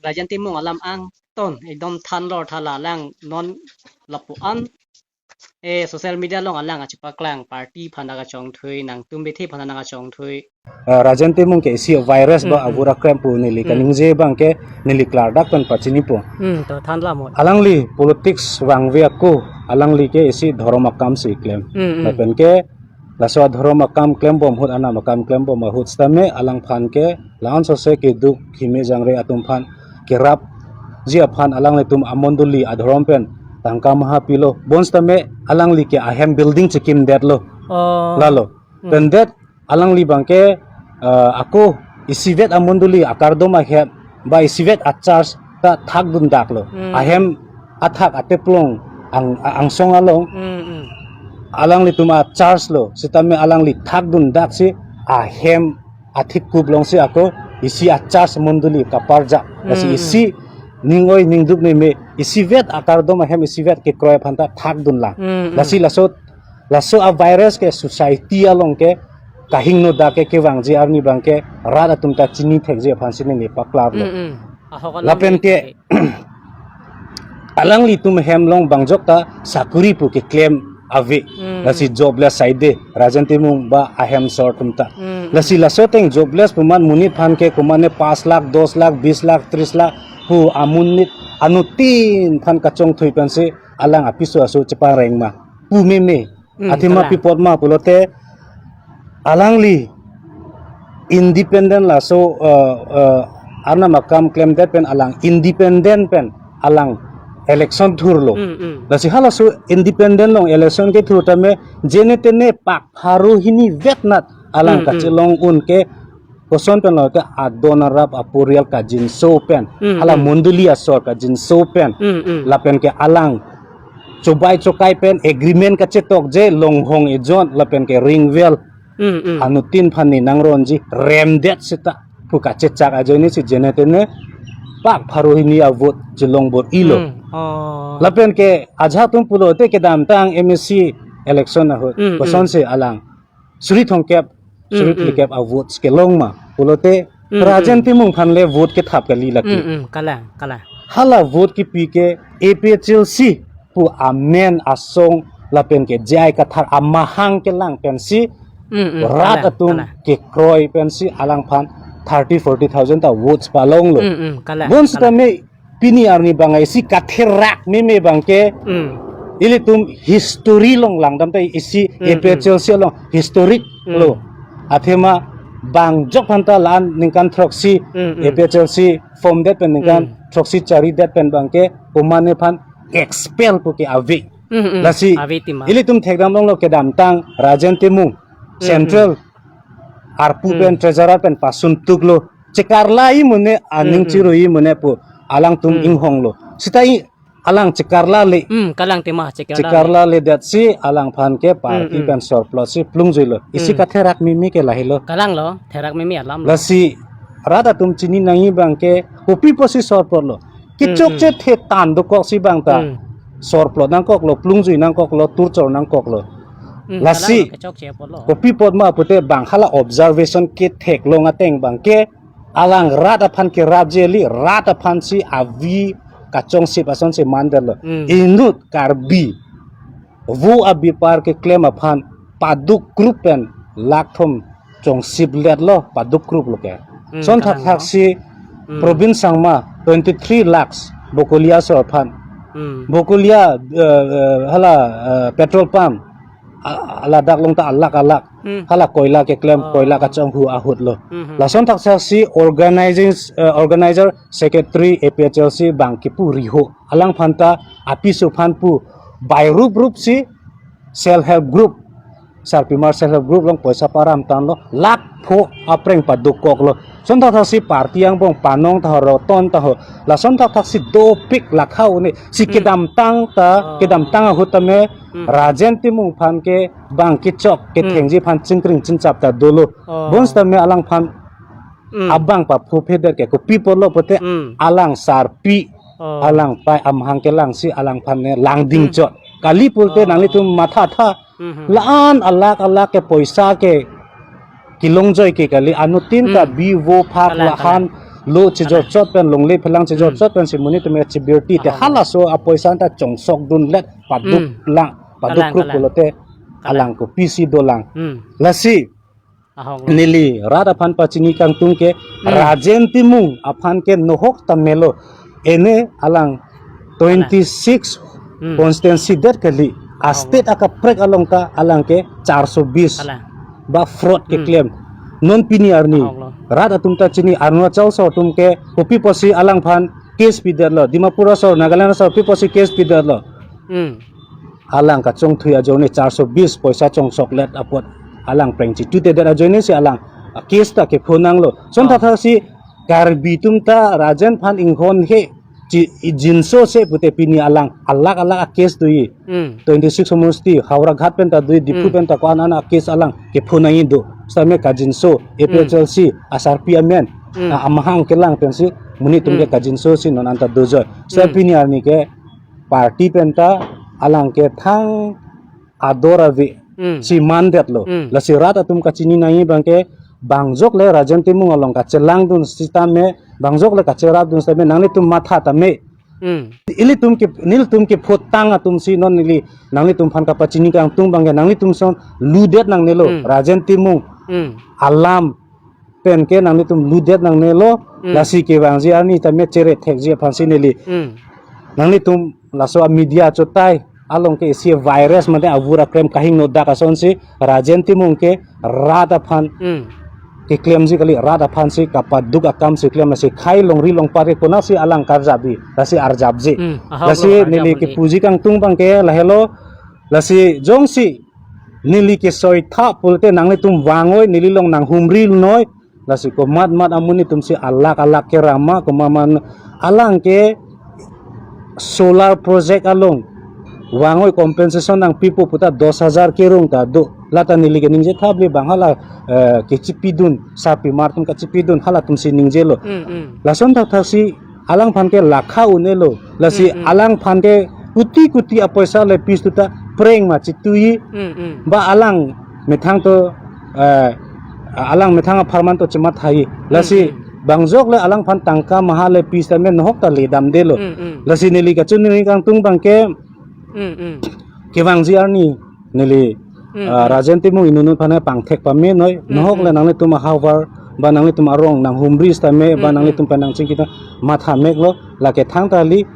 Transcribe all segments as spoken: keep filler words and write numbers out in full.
Rajen Timung alam angton ekdom thanlor tha la alang non lapu-an, eh, social media along alang kachepaklang, party aphan ta kachongthui, nangtum bethe aphan ta kachongthui. Eh, Rajen Timung ke isi virus ba Hmm, hmm. abura krem pu neli Hmm. kaningje abang ke neli klardak pen pachinipo. Hmm, to thanla mo. Alangli politics vangve ako, alangli ke isi dhorom akam si klem. Hmm, hmm. Lapen ke laso adhorom akam klembom ahut, anam akam klembom ahut sitame alangphan ke la-an sose keduk hime jangre atum aphan kerapji aphan alanglitum amondoli adhorom pen tangka maha pilo. Bonsitame alangli ke ahem building chekimdetlo. Oh. Lalo. Hmm. Pendet alangli abang ke, eh, ako isivet amondoli akardom ahem ba isivet achurch ta thakdundaklo. Hmm. Ahem athak ateplong ang, angsong along. Hmm, hmm. Alanglitum achurch lo, sitame alangli thakdundaksi ahem athikup alongsi ako isi achurch mondoli kaparjak. Lasi Hmm. isi ning-oi ningduk meme isivet akardom ahem isivet kekroi aphan ta thakdunlang. Hmm, hmm. Lasi laso, laso avirus ke society along ke kahingno dak ke kevangji arni abang ke rat atum ta chini thekji aphansi neli paklarlo. Mm, mm. Ahok along Lapen ke, ke. Alanglitum hem along bangjok ta sakuri pu keklem ave. Mm, Lasi mm. jobless side de, Rajen Timung ba ahem asor atum ta. Mm, mm. Lasi laso ateng jobless pu man monit aphan ke komatne pas lakh, dos lakh, bis lakh, tris lakh pu amonit anutin aphan kachongthui pensi alang apiso aso chepangreng ma pu meme. Hmm, Athema kalang. Pi apot ma pulote alangli independent laso, eh, eh, arnam akam klemdet pen alang independent pen alang election thurlo. Hmm, hmm. Lasi halaso independent along election kethur tame jene tene pak pharo hini vetnat alang Hmm, hmm. kachelong un ke koson pen lo ke adon arap aporial kajinso pen. Hmm, Hala hmm. mondoli asor kajinso pen. Hmm, hmm. Lapen ke alang chobai chokai pen agreement kachetokje longhong ejon lapen ke ringwell. Hmm, hmm. Anutin aphan ne nangronji remdet seta pu kachechak ajoine si jene tene pak pharo hini avote chelong bor-ilo. Hmm. Oh. Lapen ke ajahak atum pulote kedamtang M A C election ahut. Hmm, hmm. Kosonsi alang suri thomkep, suri Mm, mm. phlikep avotes kelong ma pulote Mm, Rajen mm. Timung aphan le vote kethap kali lake. Mm, mm. Kalang, kalang. Hala vote kepi ke A P H L C pu amen asong lapen ke J I Kathar amahang kelang pensi Mm, mm. rat Kalang, atum kalang. kekroi pensi alangphan thirty, forty thousand ta votes palonglo. Mm, mm. Kalang, Bonsita kalang. me pini arni abang isi katherak meme abang ke, Hmm. ilitum history along langdam ta isi Hmm, A P H L C along historic Hmm. lo. Athema bang jok aphanta la-an ningkan throksi Hmm, hmm. A P H L C form det pen ningkan Hmm. throksi chari det pen abang ke komatne aphan expel pu ke ave. Hmm, hmm. Lasi Ave tima. ilitum thekdam longlo kedamtang Rajen Timung Hmm, Central arpu Hmm. pen treasurer pen pasun tuklo. Chekarla i mune aning Hmm, hmm. chiru i mune pu alangtum Hmm. inghonglo. Sita i alang chekarla le. Hmm, kalang tema chekarla le. Chekarla le datsi alangphan ke party Hmm, hmm. pen sorplotsi plungjuilo. Isi Hmm. katherak meme ke lahelo. Kalanglo, therak meme alamlo. Lasi rat atum chini nangji abang ke kopi pusi sorplotlo. Kechokche Hmm, hmm. the tan dokoksi abang ta. Hmm. Sorplot nangkoklo, plungjui nangkoklo, turchor nangkoklo. Hmm, Lasi, kalanglo, kechokche apotlo. kopi apot ma pute abang hala observation ketheklong ateng abang ke alang rat aphan kerapji kali, rat aphansi avi kachongsip asonsi mandetlo. Hmm. Inut Karbi vo abepar keklem aphan paduk group pen lakh thom chongsip letlo, paduk group lo ke. Hmm, Son kalang thakthak lo. si Hmm. Probin Sangma twenty three lakhs Bokolia asor aphan. Hmm. Bokolia, eh, eh, hala, eh, petrol pump a-, ladak along ta alak alak. Hmm. Hala koila keklem, Oh. koila kachonghu ahutlo. Hmm, hmm. Lason thakthak si organizing, eh, organizer secretary A P H L C abang kipu riho. Alangphanta apiso aphan pu bai rup rup si self help group, sarpimar self help group along poisa param tanlo, lakh pho apreng paduk koklo. Son thakthak si party angbong panong taho, roton taho. Lason thakthak si dopik lakha une si Hmm. kedamtang ta, Oh. kedamtang ahut tame Hmm. Rajen Timung aphan ke bang kechok, Hmm. kethengji aphan chingkring chingchap ta dolo. Oh. Bonsita me alangphan Hmm. abang paphuphe det ke kopi apotlo pute Hmm. alang sarpi, Oh. alang pai amahang kelangsi alangphan ne langding Hmm. chot. Kali pulote Oh. nanglitum mathatha Hmm, hmm. la-an alak alak ke poisa ke kelongjoi ke kali, anutin ta Hmm. bi vo phak Kalang, lahan kalang. lo chejor chot pen, longle phelang chejor chot pen si monit atum ke chebirti te, halaso apoisa anta chongsok dunlet paduk lang, paduk kruk pulote alang kopisi dolang. Lasi neli rat aphan pachini kangtung ke, Rajen Timung aphan ke nohok ta melo, ene alang twenty six constituency det kali, a state akaprek along ta alang ke charso bis ba fraud keklem. Non pini arni rat atum ta chini, Arunachal asor atum ke kopi pusi alangphan case pidetlo, Dimapur asor, Nagaland asor kopi pusi case pidetlo. Alang kachongthui ajoine charso bis poisa chongsoklet apot alang preng chitutedet ajoine si alang case ta kepho nanglo. Lason thakthak si Karbi atum ta Rajen aphan inghon he chi jinso se pute pini alang alak alak a case doji. Twenty six homosti, Howraghat pen ta doji, Diphu pen ta ko-an an a case alang kepho nangji do. Sitame kajinso, A P H L C asarpi amen, amahang kelang pensi monit atum ke kajinso si non anta dojoi. Sita pini arni ke party pen ta alang ke thang ador ave si mandetlo. Lasi rat atum kachini nangji abang ke, bang jokle Rajen Timung along kachelang dun sitame, bang jokle kacherap dun sitame, nanglitum matha tame. Ilitum ke, nelitum kephotang atum si non neli nanglitum aphan kapachini kangtung abang ke, nanglitum ason ludet nangnelo, Rajen Timung alam pen ke nanglitum ludet nangnelo. Lasi kevangji arni tame chere thekji aphansi neli nanglitum laso a media chotai along ke isi virus mate avur akrem kahingno dak asonsi Rajen Timung ke rat aphan keklemji kali, rat aphansi kapaduk akam si klem, lasi khei longri longpat ke konatsi alang karjapji, lasi arjapji. Lasi neli kepuji kangtung abang ke lahelo, lasi jongsi neli kesoi tha pulote nanglitum vangoi, neli along nanghumri noi. Lasi komat mat amonit atum si alak alak ke rama, komat mat alang ke solar project along vangoi, compensation nangpipo puta dos hajar kerung ta do. Lata neli keningje thapli abang hala, eh, kechipidun, sarpimar atum kachipidun, halatum si ningjelo. Lason thakthak si alangphan ke lakha un-elo. Lasi alangphan ke kuti kuti apoisa le pis tuta preng ma chituji. Ba alang methang to, eh, alang methang apharman to chemathaji. Lasi bang jokle alangphan tangka maha le pis tame nohok ta ledamdelo. Lasi neli kachini kangtung abang ke, kevangji arni neli, ah, Rajen Timung inut aphan pangthek pame noi, nohok le nanglitum ahavar ba nanglitum arong nanghumri sitame ba nanglitum pen nangchingki ta matha meklo, lake thangta kali,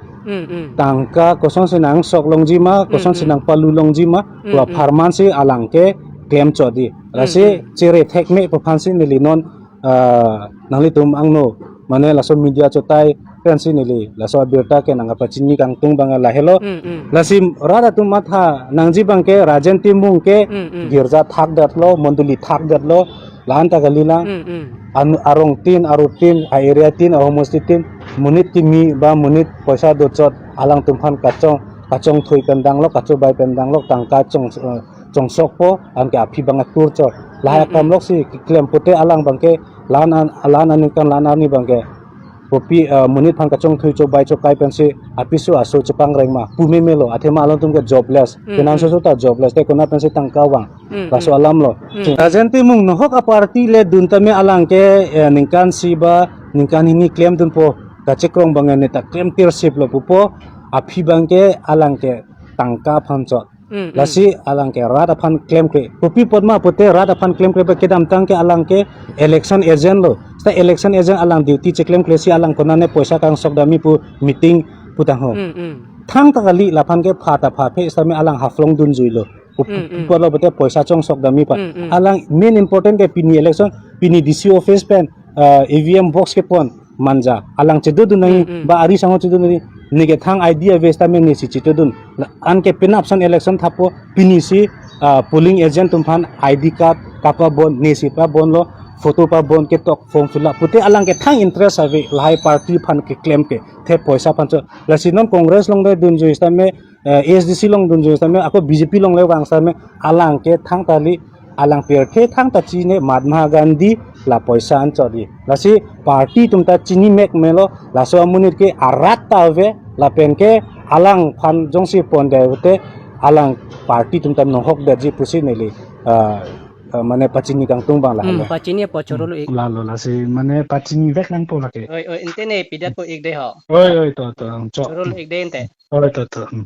tangka kosonsi nangsok longji ma, kosonsi nangpalu longji ma, pu apharman si alang ke klem chotji. Lasi chere thek me pu aphansi neli non, ah, nanglitum angno, mane laso media chotai pensi neli laso abirta ke nangkapachini kangtung abang lahelo. Lasi rat atum matha nangji abang ke Rajen Timung ke girja thakdetlo, mondoli thakdetlo, la-an ta kali lang. An, arong tin, aru tin, a area tin, ahomosti tin, monit kimi ba monit poisa dochot alangtum aphan kachong, kachongthui pen danglo, kachobai pen danglo, tangka chong, eh, chongsokpo, anke aphi abang atur chot. Lahai akam loksi klem pute alang abang ke, la-an an, la-an aningkan la-an arni abang ke, kopi, eh, monit aphan kachongthui chobai chokai pensi apiso aso chepangreng ma pu memelo, athema alangtum ke jobless, finance so ta jobless, te konat pensi tangka vang. Laso alam lo. Rajen Timung nohok aparty le dun tame alang ke, eh, ningkan isi ba ningkan hini klemdunpo, kachekrong abang ne ta klem tirsip lo pupo, aphi abang ke alang ke tangka aphan chot. Lasi alang ke rat aphan klemkle. Kopi apot ma pute rat aphan klemkle ba kedamtang ke alang ke election agent lo. Sita election agent alang duty cheklemkle si alang konane poisa kangsok damji pu meeting putang ho. Thangta kali laphan ke pha ta pha phe sitame alang Haflong dunjuilo. Kopi apot lo pute poisa chongsok damji pa. Alang main important ke pini election, pini D C office pen, ah, E V M box kepon manja. Alang chedodun nangji, ba ari sangho chedodun nangji. Neke thang I D ave sitame nesi chedodun. Anke penap ason election thappo, pinisi, ah, polling agent atum aphan I D card kapabon, nesi pabonlo, photo pabon ketok, form fill up pute alang ke thang interest ave, lahai party aphan keklem ke, the poisa aphan chot. Lasi non Congress along le dunjui sitame, eh, A S D C along dunjui sitame, ako B J P along le vang sitame, alang ke thangta kali, alang pirthe thangta chini Mahatma Gandhi la poisa an chotji. Lasi party atum ta chini mek melo, laso amonit ke arat ta ave, lapen ke alangphan jongsi pon de pute alang party atum ta nohok detji pusi neli, ah, Eh, mane pachini kangtung abang la, hmm, hala. Pachini po, choro lo-ik. La lo, lasi mane pachini vek nangpo lake. Oi, oi, ante ne pidet po-ik de ho. Oi, oi, to, to, hmm, chok. Choro lo-ik de ante. Oi, to, to, hmm.